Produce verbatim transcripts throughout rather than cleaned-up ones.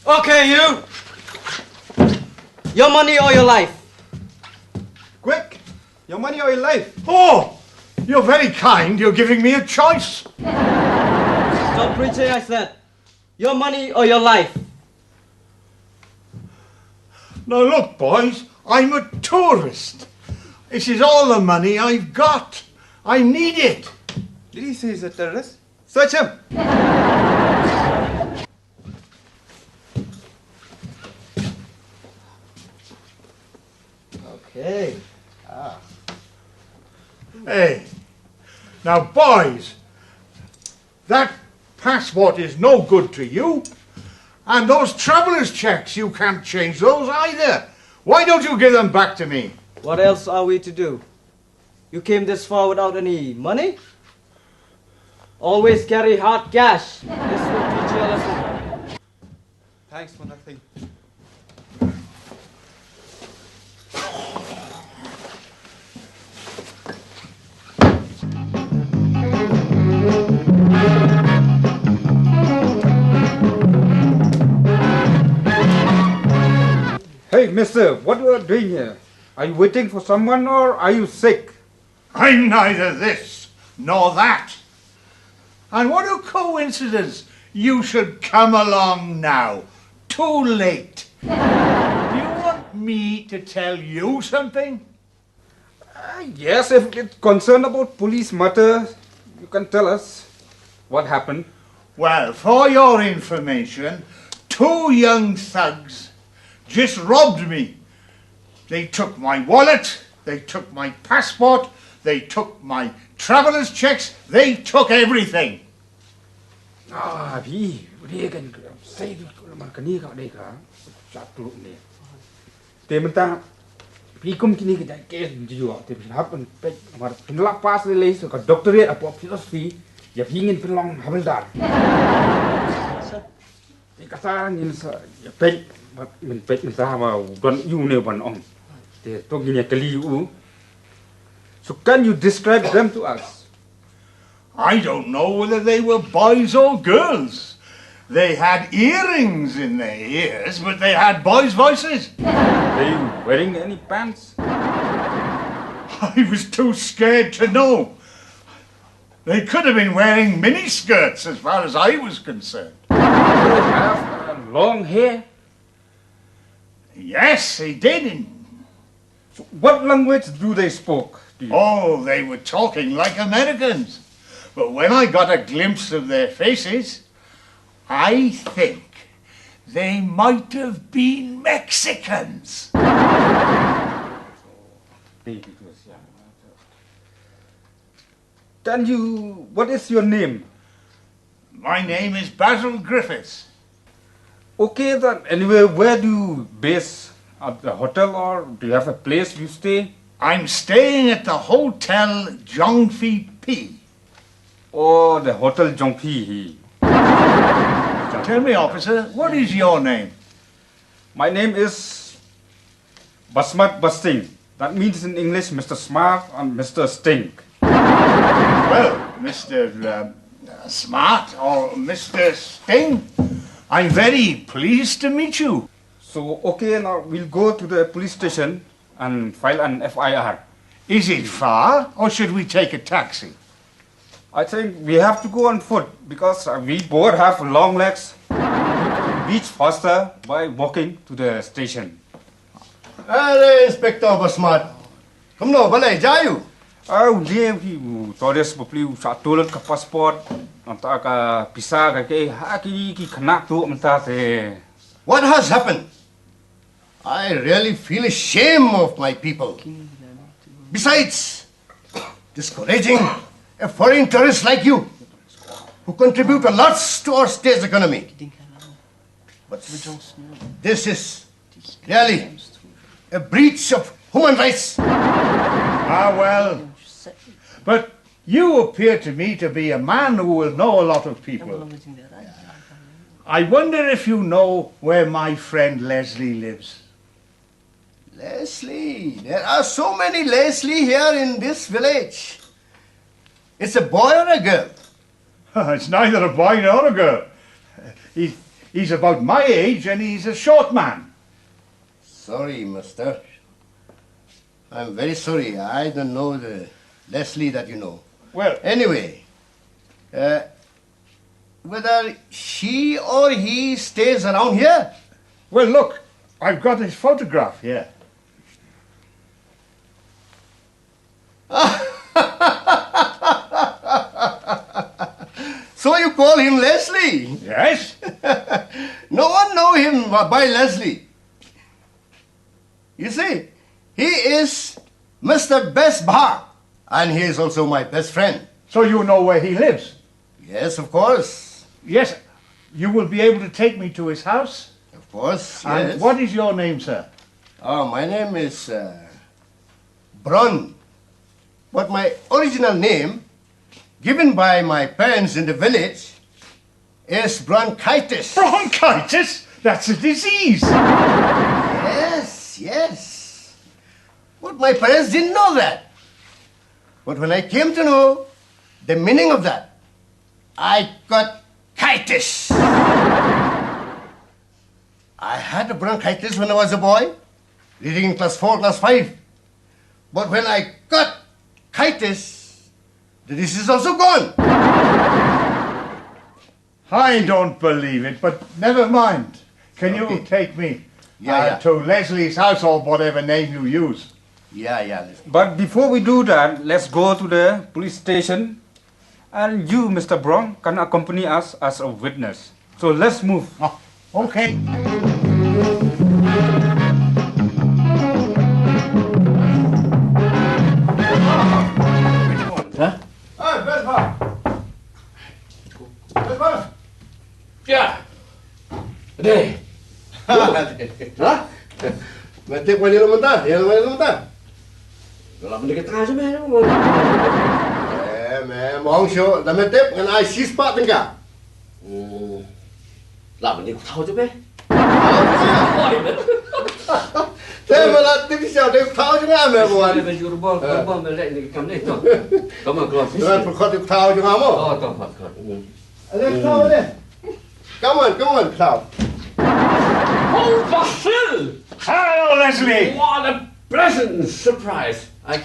Okay, you. Your money or your life. Quick, your money or your life. Oh, you're very kind. You're giving me a choice. Stop preaching, I said. Your money or your life. Now look, boys, I'm a tourist. This is all the money I've got. I need it. Did he say he's a terrorist? Search him. Okay. Ah. Hey. Now, boys, that passport is no good to you. And those traveller's checks, you can't change those either. Why don't you give them back to me? What else are we to do? You came this far without any money? Always carry hard cash. This will teach you a lesson. Thanks for nothing. Hey, mister, what you are doing here? Are you waiting for someone or are you sick? I'm neither this nor that. And what a coincidence you should come along now. Too late. Do you want me to tell you something? Uh, yes, if it's concerned about police matter, you can tell us what happened. Well, for your information, two young thugs just robbed me. They took my wallet, they took my passport, they took my traveller's checks, they took everything. Ah, phi, phi kan sai man kani ka dei ka. Satu ni. Te mynta phi kum kini ka dei case jua, te phi hap peit mar phi la pass le le so ka doctorate of philosophy, ïa phi ngin pynlong havildar. Te kata ngin sa ïa peit, ngin peit mynta ma don ïu ne ban ong. Te to ngin ïa kylli ïa u. So can you describe them to us? I don't know whether they were boys or girls. They had earrings in their ears, but they had boys' voices. Are they wearing any pants? I was too scared to know. They could have been wearing miniskirts as far as I was concerned. They have, uh, long hair? Yes, they did. What language do they spoke to you? Oh, they were talking like Americans. But when I got a glimpse of their faces, I think they might have been Mexicans. Maybe it was, yeah. Can you, what is your name? My name is Basil Griffiths. Okay, then, anyway, where do you base? At the hotel, or do you have a place you stay? I'm staying at the Hotel Jongfi P. Oh, the Hotel Jongfi Hi. Tell me, officer, what is your name? My name is Basmat Basting. That means in English, Mister Smart and Mister Stink. Well, Mister um, Smart or Mister Sting, I'm very pleased to meet you. So, okay, now we'll go to the police station and file an F I R. Is it far, or should we take a taxi? I think we have to go on foot because, uh, we both have long legs. We can reach faster by walking to the station. Hello, Inspector Basmat. Kumno, balei, jai u? Ah, u dei ki, u tourist bapli u sa toilet ka passport. Nanta ka pisa ka ke, ha ki, ki kena tu mynta te. What has happened? I really feel ashamed of my people. Besides, discouraging a foreign tourist like you, who contribute a lot to our state's economy. But this is really a breach of human rights. Ah, well. But you appear to me to be a man who will know a lot of people. I wonder if you know where my friend Leslie lives. Leslie, there are so many Leslie here in this village. It's a boy or a girl? It's neither a boy nor a girl. He, He's about my age and he's a short man. Sorry, mister. I'm very sorry. I don't know the Leslie that you know. Well, anyway, uh, whether she or he stays around here? Well, look, I've got his photograph here. So you call him Leslie? Yes. No one know him by Leslie. You see, he is Mister Best Bha, and he is also my best friend. So you know where he lives? Yes, of course. Yes, you will be able to take me to his house? Of course, yes. And what is your name, sir? Oh, my name is uh, Bron. But my original name, given by my parents in the village, is bronchitis. Bronchitis? That's a disease. Yes, yes. But my parents didn't know that. But when I came to know the meaning of that, I got chitis. I had bronchitis when I was a boy, reading in class four, class five. But when I got chitis, the disease also gone. I don't believe it, but never mind. Can you Okay. take me Yeah, uh, yeah. to Leslie's house or whatever name you use? Yeah, yeah, let's But before we do that, let's go to the police station. And you, Mister Brown, can accompany us as a witness. So let's move. Oh, okay. Huh? Hey, Vespa! Vespa! Yeah. Dei. Ha? Me tip wan ïalum mynta, ïalum mynta. Lah mynta ka tnga sha me. Eh, me ong shuh, da me tip ngan ai shispah tyngka. Hmm. Lah mynta ka thaw sha me. Te me la tip sha, te ka thaw sha nga me wan. Me jur bol, bol me leh ni kam ni to. Come on, close. Te me pyrkhat ka thaw sha nga mo. Oh, to pyrkhat. Ale, khlaw ale. Come on, come on, khlaw. Oh, Basil! Hello, Leslie! What a pleasant surprise. I,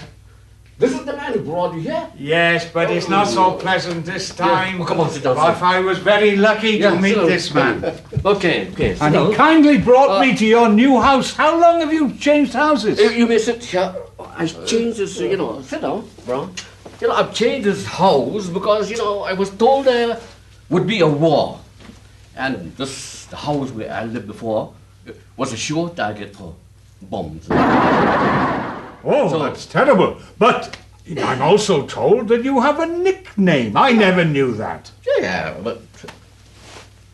this is the man who brought you here? Yes, but it's not so pleasant this time. Yeah. Oh, come on, sit down, sir. But I was very lucky to meet this man. Yeah, sit down. Okay, okay, sit down. And he kindly brought me to your new house. How long have you changed houses? You, you may sit here. I changed this, you know, sit down, bro. You know, I've changed this house because, you know, I was told there would be a war. And this, the house where I lived before, was a sure target for bombs. Oh, so, that's terrible. But I'm also told that you have a nickname. I never knew that. Yeah, but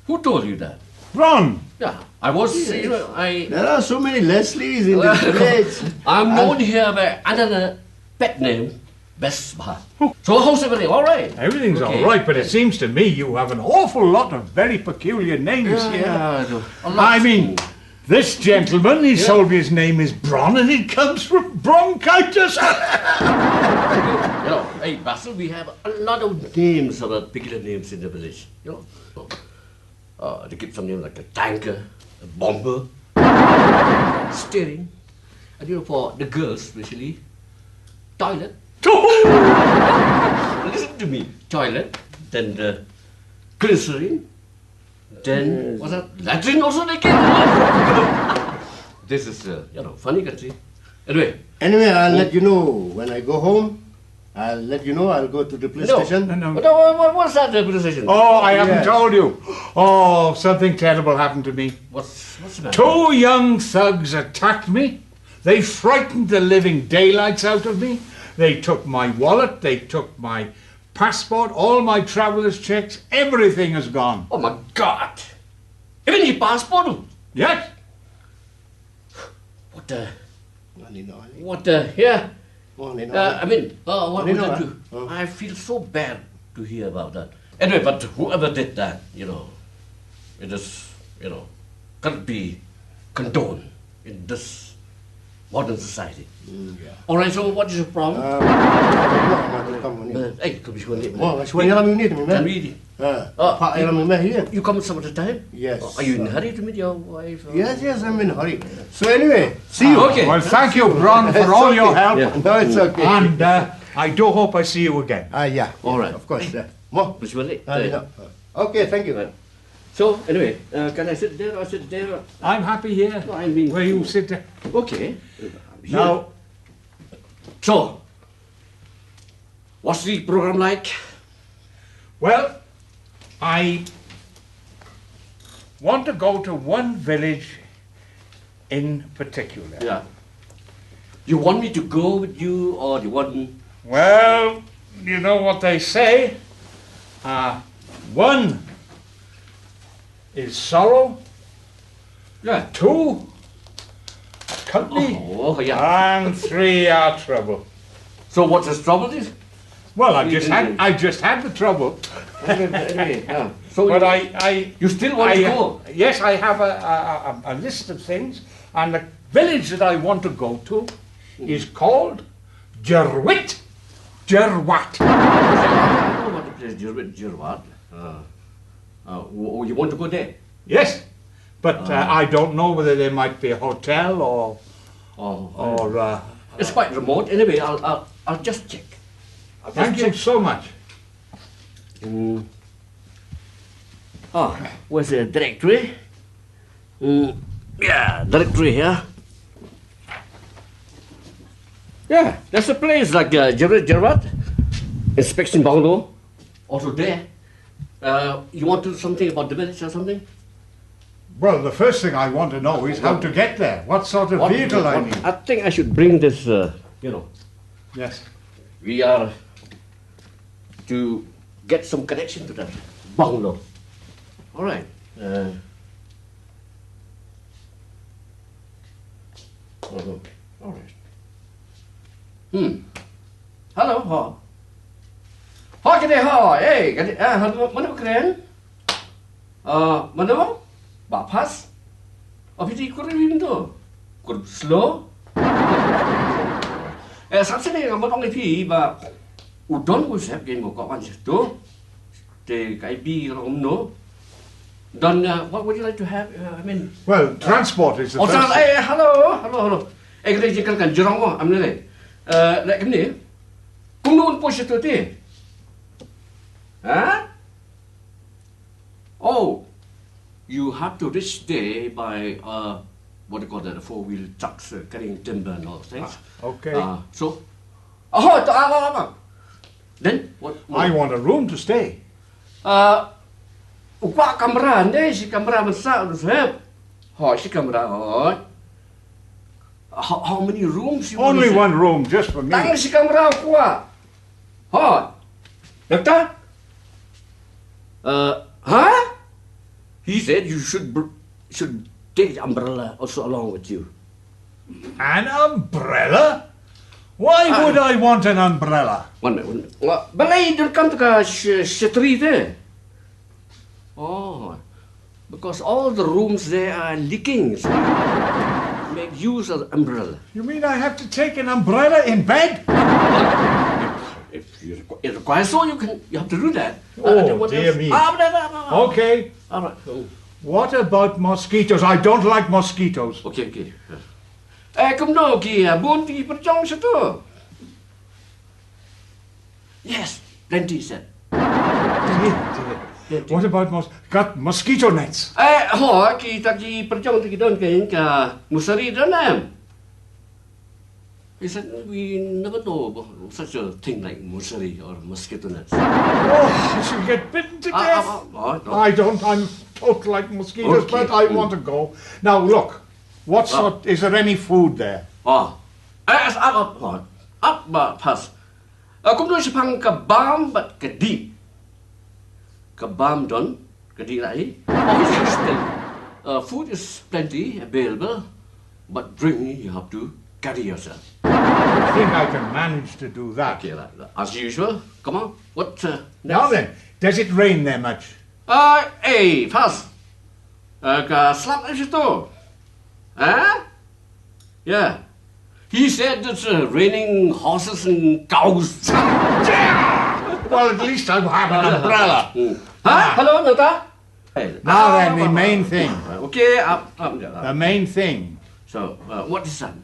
who told you that? Ron. Yeah, I was, you know, I There are so many Leslies in this village. I'm known here by another pet name, Best Bha. So how's everything? All right? Everything's all right, but it seems to me you have an awful lot of very peculiar names here. Yeah, yeah, I know. A lot. I mean, this gentleman, he told me his name is Bron, and it comes from bronchitis. You know, hey, Basil, we have a lot of names, of peculiar names in the village. You know, uh, they give some names like a tanker, a bomber, steering, and you know, for the girls especially, toilet. Listen to me, toilet, then the glycerin, then what's that? Latrine also they give. This is, uh, you know, funny country. Anyway. Anyway, I'll let you know when I go home. I'll let you know. I'll go to the police station. No, no. What, what, what's that, the police station? Oh, I haven't told you. Oh, something terrible happened to me. What's, what's the matter? Two young thugs attacked me. They frightened the living daylights out of me. They took my wallet. They took my passport, all my traveler's checks, everything is gone. Oh my God! Even your passport? Yes. What the? What the? Yeah. Uh, I mean, uh, what would you do? I feel so bad to hear about that. Anyway, but whoever did that, you know, it is, you know, can't be condoned in this modern society. Mm, yeah. All right, so what is your problem? Uh, no, no, no, come on, yeah. Uh, hey, come on, Mo, shwa ïalam ïa une, kan ri di. Uh, Oh, pa you, ïalam ïa me, yeah. You come some other time? Yes. Are you in a hurry to meet your wife? Yes, yes, I'm in a hurry. So anyway, see you. Ah, okay. Well, thank you, Bron, for all your help. Yeah. No, it's okay. And uh, I do hope I see you again. Ah, yeah. All right. Of course. Yeah. Mo. Please, Malik. Ah, yeah. Okay, thank you. Right. So, anyway, uh, can I sit there or sit there? I'm happy here. No, I mean, where you sit. Okay. Here. Now, so, what's the program like? Well, I want to go to one village in particular. Yeah. You want me to go with you, or you want? Well, you know what they say. Uh, one is sorrow. Yeah. Two, company. Oh, yeah. And three are trouble. So what's the trouble is? Well, I just had, I just had the trouble. Anyway, anyway, yeah. So but you, I, I, you still want I, to go? Yes, I have a, a, a, a list of things, and the village that I want to go to is called Jirwit Jirwat. I know about the place, Jirwit Jirwat. Uh, uh, w- you want to go there? Yes, but uh, I don't know whether there might be a hotel or Oh, or. Uh, it's quite remote. Anyway, I'll, I'll, I'll just check. I'll just thank you check. So much. Mm. Ah, where's the directory? Mm, yeah, directory here. Yeah, there's a place like uh, Jirwit Jirwat Inspection Bungalow. Also there. Uh, you want to do something about the village or something? Well, the first thing I want to know is how to get there. What sort of vehicle I need. I think I should bring this, uh, you know. Yes. We are to get some connection to that bungalow. All right. Uh, uh-huh. All right. Hmm. Hello, ho. Ho, kane ho. Hey, kane, ah, hello, mano kren? Ah, mano? Ba pas? Oh, phi ti kur rim to. Kur slow. Eh, sa sini ngam ong ïa phi ba u don u sep gen mo ko wan to. Te kai bi long no. Don, uh, what would you like to have? Uh, I mean, well, transport is the first. Oh, eh, hello, hello, hello. Eh, kane jingkyrkhu kan jrong mo, am ne. Eh, like ni. Kumno un poi shato te? Huh? Oh, you have to reach there by, uh, what do you call that, four-wheel trucks, uh, carrying timber and all things. Ah, okay. Uh, so, oh, to, ah, ah, ah. Then, what more? I want a room to stay. Uh, u kwah kamra, ne, shi kamra ban sah, u sep. Ho, shi kamra, ho. How, how many rooms you want? Only one room, just for me. Tang shi kamra u kwah. Ho. Doctor? Uh, huh? He said you should br- should take the umbrella also along with you. An umbrella? Why would I want an umbrella? One minute, one minute. Balei don kam to ka sh- shatri te? Oh, because all the rooms there are leaking. So make use of the umbrella. You mean I have to take an umbrella in bed? If, if you requ- it requires so, you can, you have to do that. Oh, dear me. Ah, blah, blah, blah, blah. Okay. All right. Oh. What about mosquitoes? I don't like mosquitoes. Okay, okay. Eh, kumno ki, eh, bun ki pyrjong shato. Yes, plenty, sir. Dear, dear. Plenty. What about mos- got mosquito nets? Eh, ho, kita ki pyrjong kita don ka, ka musari don em. He said, we never know about such a thing like musari or mosquito nets. Oh, I should get bitten to death. Ah, ah, ah, no. I don't, I'm total like mosquitoes, okay, but I want to go. Now, look, what sort, is there any food there? Ah, eh, as up, up, up, up, pass. Uh, kumno shaphang ka bam bad ka dih. Ka bam don, ka dih lah hi. Oh, yes, yes, uh, food is plenty available, but drink you have to carry yourself. I think I can manage to do that. Okay, right, right. As usual. Come on. What, uh, now next? Then, does it rain there much? Uh, eh, pass. Uh, ka slap na shato. Eh? Yeah. He said it's uh, raining horses and cows. Well, at least I have an umbrella. Hmm. Huh? Hello, Nata? Hey. Now then, the main thing. Okay, up, up, The up. Main thing. So, uh, what is that?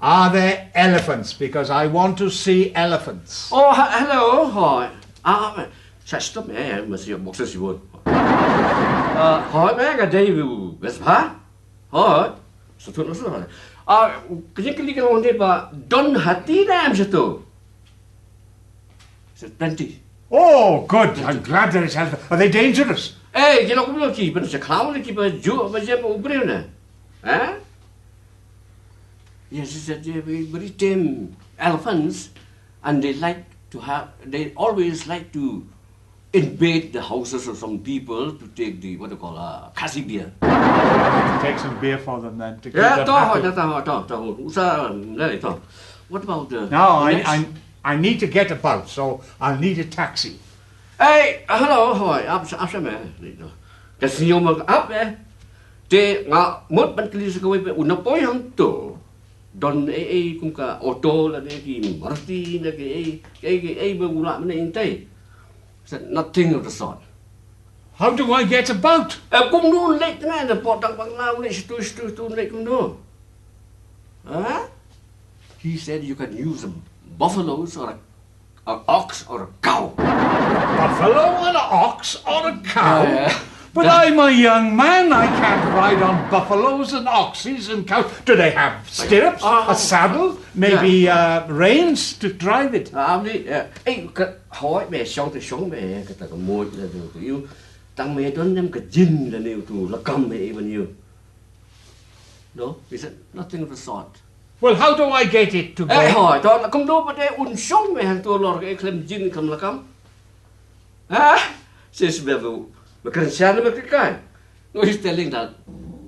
Are there elephants? Because I want to see elephants. Oh, ha- hello, hi. Ah, sa stop eh, masih boxes you would. Uh, hi, me ga dei you, best ha? Hi. So tu nasa. Ah, kini kali kalau ni ba don hati na em situ. Said plenty. Oh, good. I'm glad there is elephants. Are they dangerous? Eh, kila kumno ki ban sa khlaw ne ki ba ju ba je ba ubri ne. Eh? Yes, he said they very, very tame elephants and they like to have they always like to invade the houses of some people to take the what you call uh, Khasi beer. Take some beer for them then to keep Yeah, them to ho, happy. to ho, to to ho. Usa, nai to. What about the Now I, next? I I need to get about, so I'll need a taxi. Hey, hello, hi. Up, up, up, up. Ka sinyo mag up eh. Te nga mut ban kli sa kawai pe una poi hang to. Don eh eh kum ka auto la ne ki Maruti na ke eh eh eh ba gula mena intai. Said nothing of the sort. How do I get about? Eh, kum nu lek na na pot dang bang lau lek situ situ situ lek kum nu. Huh? He said you can use a buffaloes or a, a ox or a cow. Buffalo and an ox or a cow? Yeah, yeah. But That- I'm a young man. I can't ride on buffaloes and oxes and cows. Do they have stirrups, Oh. A saddle, maybe uh, reins to drive it? Ah, ni, eh, eh, ka hoi me shong te shong me ka ta ka mo la tu tu you. Tang me don nem ka jin la ne tu la kam me even you. No, he said nothing of the sort. Well, how do I get it to go? Eh, hoi, to la kum do pa te un shong me han tu lor ke klem jin kam la kam. Ah, sis be bu. Me kan shan me kai. No, he's telling that,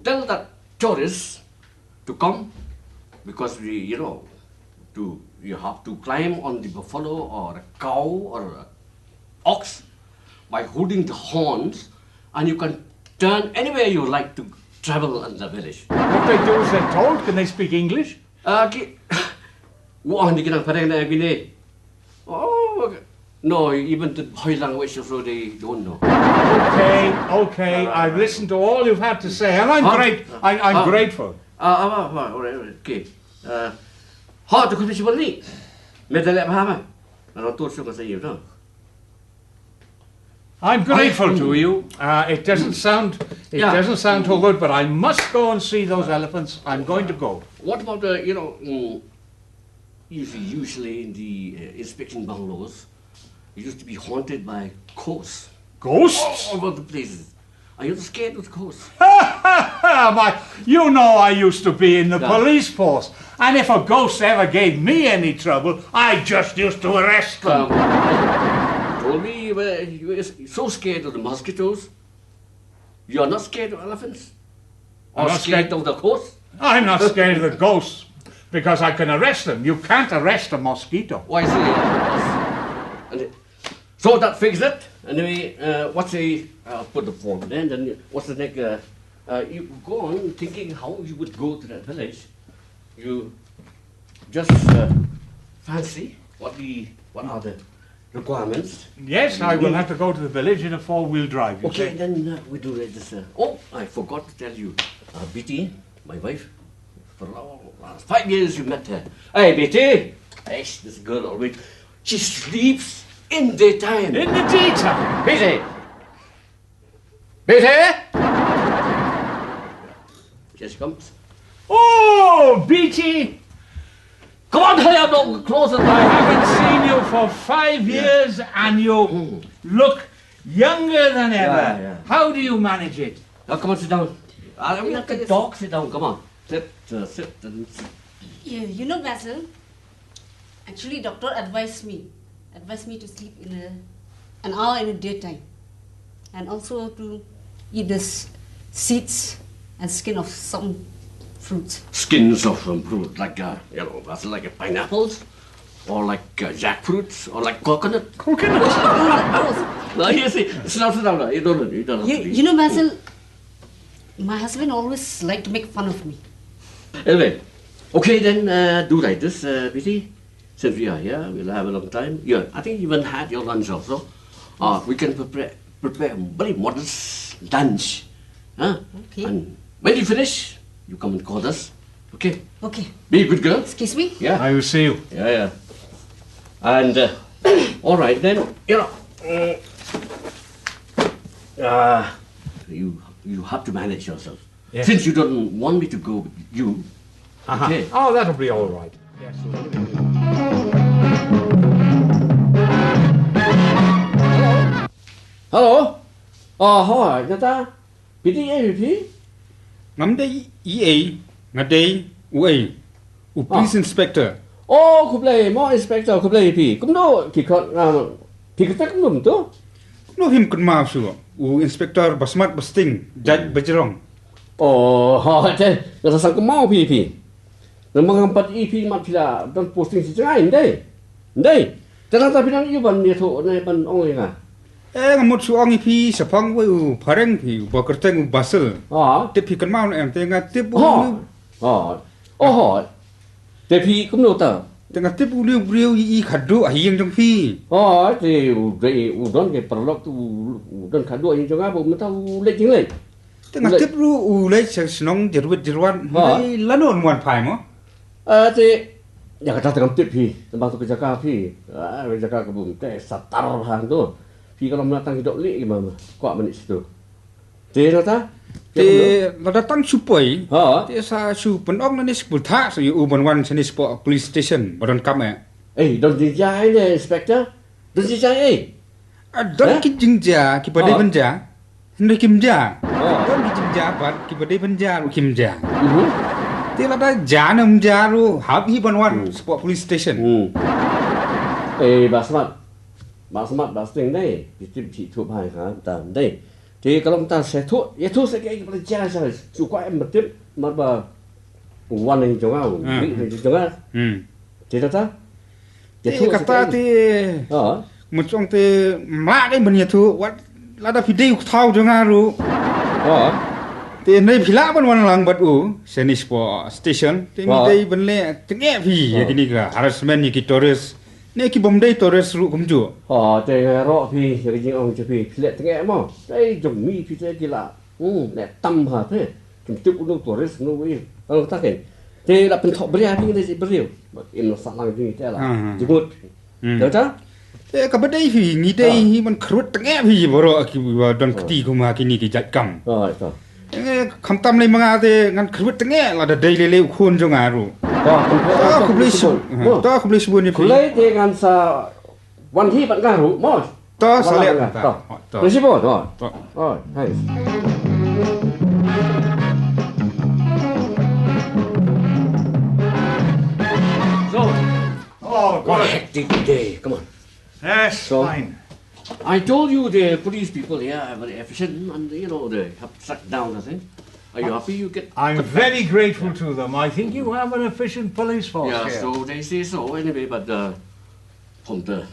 tell that tourists to come because we, you know, to you have to climb on the buffalo or a cow or a ox by holding the horns, and you can turn anywhere you like to travel in the village. What they do is they're told. Can they speak English? Uh, ki, wah, ni kinang pareng na bine. Oh, no, even the Hoi language also they don't know. Okay, okay. Right, I've right. Listened to all you've had to say, and I'm Huh? great. I, I'm Huh? Grateful. Ah, ah, ah, ah, all right, all right, okay. Uh, ha, tu kau cuba ni. Meda lek faham. Kalau tu suka saya tu. I'm grateful to Mm. you. Uh, it doesn't sound it Yeah. doesn't sound too good, but I must go and see those elephants. I'm going to go. What about the, you know, mm, you see, usually in the uh, inspection bungalows, it used to be haunted by ghosts. Ghosts? All over the places. Are you not scared of ghosts? My, you know I used to be in the Yeah. Police force, and if a ghost ever gave me any trouble, I just used to arrest them. Um, told me you were, you were so scared of the mosquitoes. You are not scared of elephants? I'm Or not scared scared. Of the ghosts? I'm not scared of the ghosts because I can arrest them. You can't arrest a mosquito. Why is it? And it- so that fixes it. Anyway, uh, what's the, uh, put the form then, then what's the next, uh, uh, you go on thinking how you would go to that village. You just uh, fancy what the, what are the requirements. Yes, I will have to go to the village in a four-wheel drive. You Okay, say. Then uh, we do like this. Uh, oh, I forgot to tell you. Uh, B T, my wife, for the last five years you met her. Hey, B T! Hey, this girl always, she sleeps in daytime. In the daytime. B T! B T! Here she comes. Oh, B T, Come on, hurry up, no, close the I door. Haven't seen you for five years and you look younger than ever. Yeah, yeah. How do you manage it? Now, come on, sit down. I mean, Not the this. Dog, sit down, come on. Sit, uh, sit. And sit. You, you know, Basil, actually, doctor advised me, advised me to sleep in a, an hour in the daytime, and also to eat this seeds and skin of some fruits. Skins of some fruit, like, uh, you know, that's like a pineapples, or like uh, jackfruits, or like coconut. Coconut. No, you see, sit down, sit down, you don't know, you don't know. You, you know, Basil, my husband always liked to make fun of me. Anyway, Okay, then uh, do like this, uh, P T. Since we are here, we'll have a long time. Yeah, I think you even had your lunch also. Uh, we can prepare prepare a very modest lunch. Huh? Okay. And when you finish, you come and call us. Okay? Okay. Be a good girl. Excuse me? Yeah. I will see you. Yeah, yeah. And uh, all right then, you know, uh, uh, you you have to manage yourself. Yeah. Since you don't want me to go with you, Uh-huh. Okay. Oh, that'll be all right. Hello. Oh, hi, nata. Piti A P P. Ngam dei i ei, nga dei u ei. U police inspector. Oh, khublei mo inspector, khublei phi. Kumno ki khot ngam. Phi kata kumno tu? No him kun ma su. U inspector basmat basting, judge bajrong. Oh, ha, te, nga sa sang kumau phi phi. Namang empat i phi mat phi la don posting si jngai ndai. Ndai. Te nata phi nang yu ban ïathuh ne ban ong ïa nga. Eh, nga mut su ong i phi, sa phang wei u phareng phi, u ba kyrteng u Basel. Ha. Tip phi kan mau na em, te nga tip u. Ha. Ha. Oh, ha. Te phi kumno ta? Te nga tip u ni u briew i i khadu a hieng jong phi. Ha, te u dei u don ke paralok tu u don khadu a hieng jong nga, ba mynta u leit jingleit. Te nga tip ru u leit sa shnong jirwit jirwan. Ha. Lei lano wan phai mo. Ah, te, ïa kata te ngam tip phi, tang ba tu ka jaka phi. Ah, ka jaka ka bum te satar ha tu. Phi ka long na tang ki dok lih ki ma, kwah mani situ. Te nata? Te lada tang shu poi. Ha? Te sa shu pynong na ni shu pultha sa yu u ban wan sa ni spo police station ba don kam eh. Eh, don jingjia ne inspector? Don jingjia eh? A don Eh? ki jingjia ki ba dei Oh. ban jia. Hynrei kim jia. Oh. Don ki jingjia bad ki ba dei ban jia ruh kim jia. Mhm. Te lada jia nam jia ruh hap hi ban wan spo police station. Hmm. Eh, ba smat. Ba smat, ba sting dei. Phi tip phi thuh bha ha, ta dei. Te ka long ta se thuh, ïathuh se ke ki ba jia sa. Su kwah em ba tip, mar ba wan ni jong nga, Ah. ni jong nga. Hmm. Te ta ta? Te kata te Ha. Mut song te mlak ai ban ïathuh wat lada phi dei u kthaw jong nga ruh. Ha. Te nei phi lah ban wan lang bad u sa ni spo station. Te ni Ha. dei ban leh tengeh phi ïa kini ka harassment ïa ki tourist. Ne ki bym dei tourist ruh kumjuh. Ha, te nga roh phi ïa ka jingong jong phi, phi leh tengeh mo. Dei jong mi phi te ki la. Hmm, leh tam ha te. Kim tip u no tourist no wi. Ka long ta ke. Te la pynthoh bria phi ne si briew. Im la sah lang jong te la. Ah. Jingmut. Hmm. Te ta? Te ka ba dei phi ngi dei hi ban khrut tengeh phi baroh ki ba don kti kum ha kini ki jait kam. Ha, ta. Eh, khamtam lei ma nga te ngan khrut tengeh lada dei lei lei u khun jong nga ruh. Ta, Ta khublei shibun. Mo. Ta khublei shibun ïa phi. Khublei te ngan sa wan hi bad nga ruh mo. Ta sa leh Wan ta. ta. Ta. Khublei shibun. Ta. Ta. Oh, thanks. So, Oh, what a God. Hectic day. Come on. Yes, So- fine. I told you the police people here are very efficient and, you know, they have tracked down the thing. Are you happy you get I'm cut very back? Grateful to them. I think you have an efficient police force Yeah, here. So they say so anyway, but uh, from the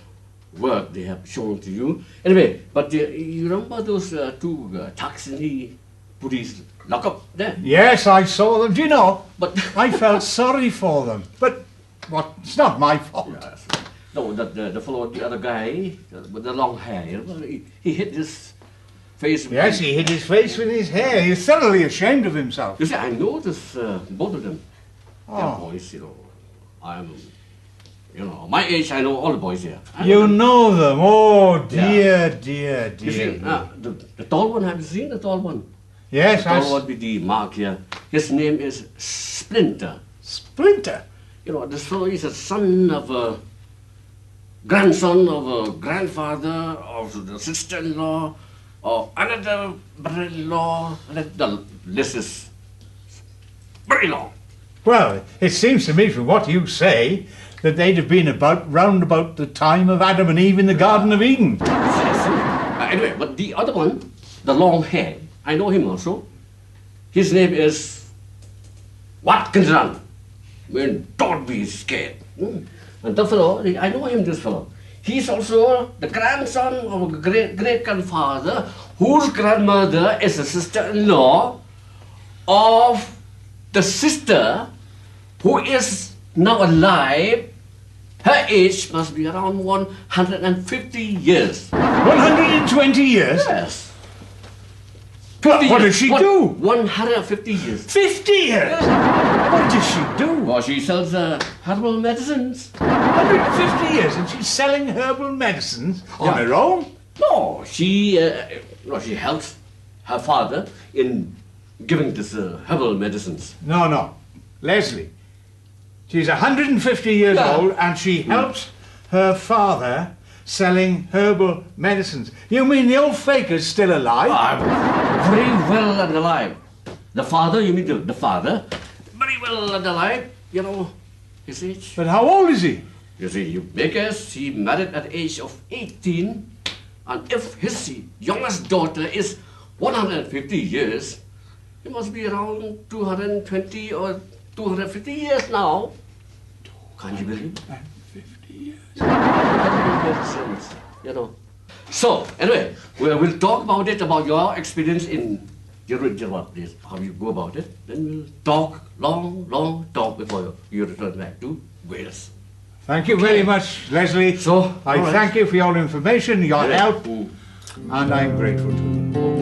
work they have shown to you. Anyway, but uh, you remember those uh, two uh, Thaksinni police lockup there? Yes, I saw them. Do you know? But I felt sorry for them. But what? It's not my fault. Yes. No, that the, the fellow, the other guy uh, with the long hair, you know, he, he hid his face. With Yes, the- he hid his face with his hair. He's thoroughly ashamed of himself. You see, I know this, uh, both of them. They're Oh. boys, you know. I'm, you know, my age, I know all the boys here. I You them. Know them. Oh, Yeah. Dear, dear, You see, dear. uh, the, the tall one, have you seen the tall one? Yes, The I. tall one with the mark here. His name is Splinter. Splinter. You know, this fellow is a son of a grandson of a grandfather of the sister-in-law of another brother-in-law. And the list is very long. Well, it seems to me from what you say that they'd have been about round about the time of Adam and Eve in the Garden of Eden. Uh, anyway, but the other one, the long hair, I know him also. His name is Wat Kyndran. Man, don't be scared. Hmm? And the fellow, I know him, this fellow. He's also the grandson of a great great grandfather whose grandmother is a sister in law of the sister who is now alive, her age must be around one hundred and fifty years. One hundred and twenty years? Yes. But what does she One- do? one hundred fifty years. fifty years? What does she do? Well, she sells uh, herbal medicines. one hundred fifty years and she's selling herbal medicines on Yeah. her own? No, she, uh, no, she helps her father in giving this uh, herbal medicines. No, no. Leslie, she's one hundred fifty years Yeah. old and she helps her father selling herbal medicines. You mean the old faker's still alive? Ah, very well and alive. The father, you mean the, the father? Very well and alive, you know, his age. But how old is he? You see, you make us, he married at the age of eighteen, and if his youngest daughter is one hundred fifty years, he must be around two hundred twenty or two hundred fifty years now. Can't you believe? fifty years. That makes sense, you know. So, anyway, we will talk about it, about your experience in Jarut Jarwat, please. How you go about it. Then we'll talk, long, long talk before you return back to Wales. Thank you very much, Leslie. So, I all right. Thank you for your information, your Yeah. help, Mm. and I'm grateful to you.